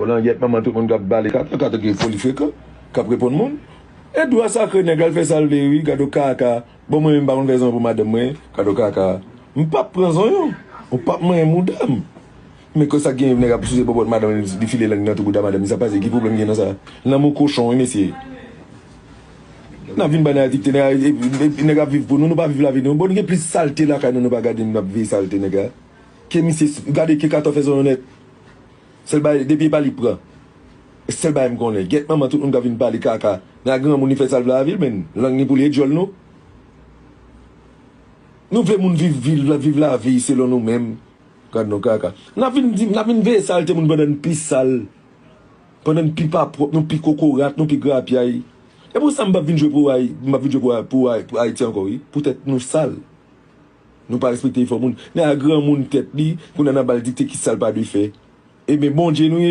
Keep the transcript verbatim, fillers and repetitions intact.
Langyèt manman tout moun k ap bale kaka, kaka gen foli frekan, k ap reponn moun. E dwa sakre nèg la, l fè sa l vle wi, gad yon kaka. Bon, mwen menm m pa konn fè zanmi pou madanm mwen, gad yon kaka. M p ap pran zonyon, ou p ap manyen mouda m. Men ke sa gen nèg ap souse bòbòt madanm li, li file lang nan tou bouda madanm li, sa pase, ki pwoblèm gen nan sa? Lanmou kochon wi mesye. N ap vin bay nan adikte, nèg, e, e, e, nèg ap viv pou nou, nou pa viv lavi nou. Bon, nou gen plis salte lakay nou, nou pa gade, n ap veye salte nèg la. Ke misye, gade ke Katò fè zonyon nèt. Sèl bagay, depi e pa li k pran. Sèl bagay m konnen. Gyèt manman tout moun k ap vin pale kaka. Nan granmoun li fè sa l vle avè l, men lang li pou li e djòl nou. Nou vle moun viv, viv, viv lavi selon nou menm. Gad nou kaka. N ap vin di, n ap vin veye salte moun pandan n pi sal. Pandan n pi pa pwòp, nou pi kokorat, nou pi grapyay. E pou sa m p ap vin jwe pou Ay-, m p ap vin jwe pou, pou, pou Ayiti ankò wi. Poutèt nou sal. Nou pa respekte efò moun. Nèg la granmoun tèt li, kounye a n ap ba l dikte ki sa l pa dwe fè. Ebyen, Bondye nou ye.